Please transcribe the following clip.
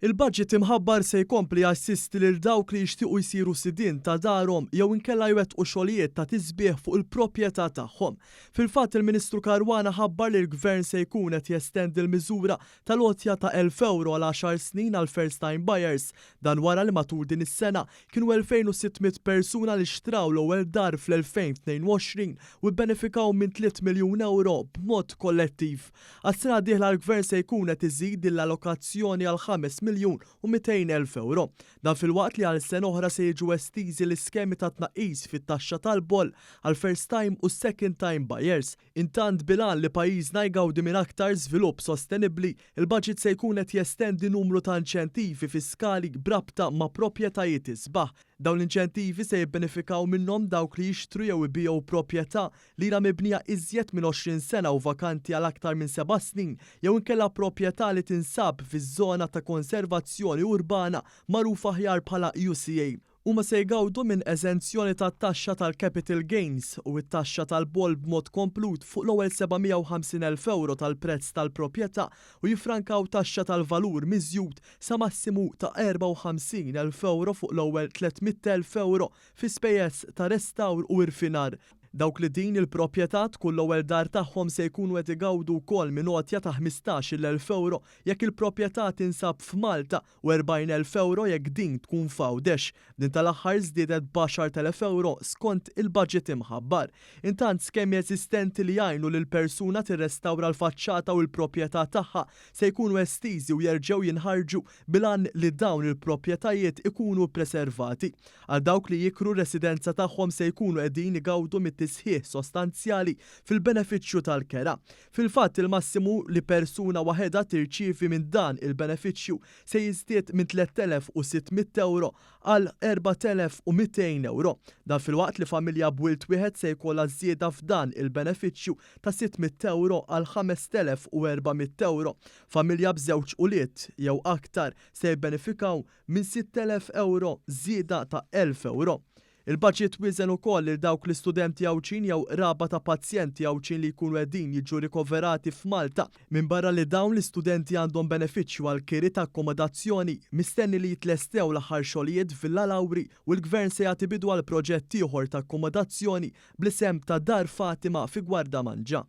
Il-budget imħabbar se jkompli jassisti lil dawk li jixtiequ jsiru sidien ta' darhom jew inkella jwettqu xogħlijiet ta' tisbiħ fuq il-proprjetà tagħhom. Fil-fatt, il-Ministru Caruana ħabbar li l-Gvern se jkun qed jestendi l-miżura tal-għotja ta' €1,000 għal għaxar snin għal first time buyers. Dan wara li matul din is-sena kienu 2,600 persuna li xtraw l-ewwel dar fl-2022 u bbenefikaw minn €3 miljun b'mod kollettiv. Għas-sena d-dieħla l-Gvern se jkun qed iżid din l-allokazzjoni għal €5,200,000. Dan filwaqt li għal sena oħra se jiġu estiżi l-iskemi ta' tnaqqis fit-taxxa tal-boll għal first time u second time buyers. Intant, bil-għan li pajjiżna jgawdi minn aktar żvilupp sostenibbli, il-budget se jkun qed jestendi numru ta' inċentivi fiskali b'rabta ma' proprjetajiet isbaħ. Dawn l-inċentivi se jibbenefikaw minnhom dawk li jixtru jew ibigħu proprjetà li ilha mibnija iżjed minn 20 sena u vakanti għal aktar minn 7 snin jew inkella proprjetà li tinsab fiż-żona ta' konservazzjoni urbana, magħrufa aħjar bħala UCA. Huma se jgawdu minn eżenzjoni tat-taxxa tal-capital gains u t-taxxa tal-boll b'mod komplut fuq l-ewwel €750,000 tal-prezz tal-proprjetà u jifrankaw taxxa tal-valur miżjud sa massimu ta' €54,000 fuq l-ewwel €300,000 fi spejjeż ta' restawr u irfinar. Dawk li din il-proprjetà tkun l-ewwel dar tagħhom se jkunu qed igawdu wkoll minn għotja ta' €15,000 jekk il-proprjetà tinsab f'Malta u €40,000 jekk din tkun f'Għawdex. Din tal-aħħar żdiedet b'€10,000 skont il-budget imħabbar. Intant, skemi eżistenti li jgħinu lil persuna tirrestawra l-faċċata u l-proprjetà tagħha se jkunu estiżi u jerġgħu jinħarġu bil-għan li dawn il-proprjetajiet ikunu preservati. Għal dawk li jikru residenza tagħhom se jkunu qegħdin igawdu mit-tisħiħ sostanzjali fil-benefiċċju tal-kera. Fil-fatt, il-massimu li persuna waħedha tirċievi minn dan il-benefiċċju se jiżdied minn €3,600 għal €4,200. Dan filwaqt li familja b'wild wieħed se jkollha żieda f'dan il-benefiċċju ta' €600 għal €5,400. Familja b'żewġ ulied jew aktar se jibbenefikaw minn €6,000, żieda ta' €1,000. Il-budget wiżen ukoll lil dawk l-istudenti Għawdxin jew qraba ta' pazjenti Għawdxin li jkunu qegħdin jiġu rikoverati f'Malta. Minn barra li dawn l-istudenti għandhom benefiċċju għal kiri ta' akkomodazzjoni, mistenni li jitlestew l-aħħar xogħlijiet Villa Lauri u l-Gvern se jagħti bidu għal proġett ieħor ta' akkomodazzjoni bl-isem ta' Dar Fatima fi Gwardamanġa.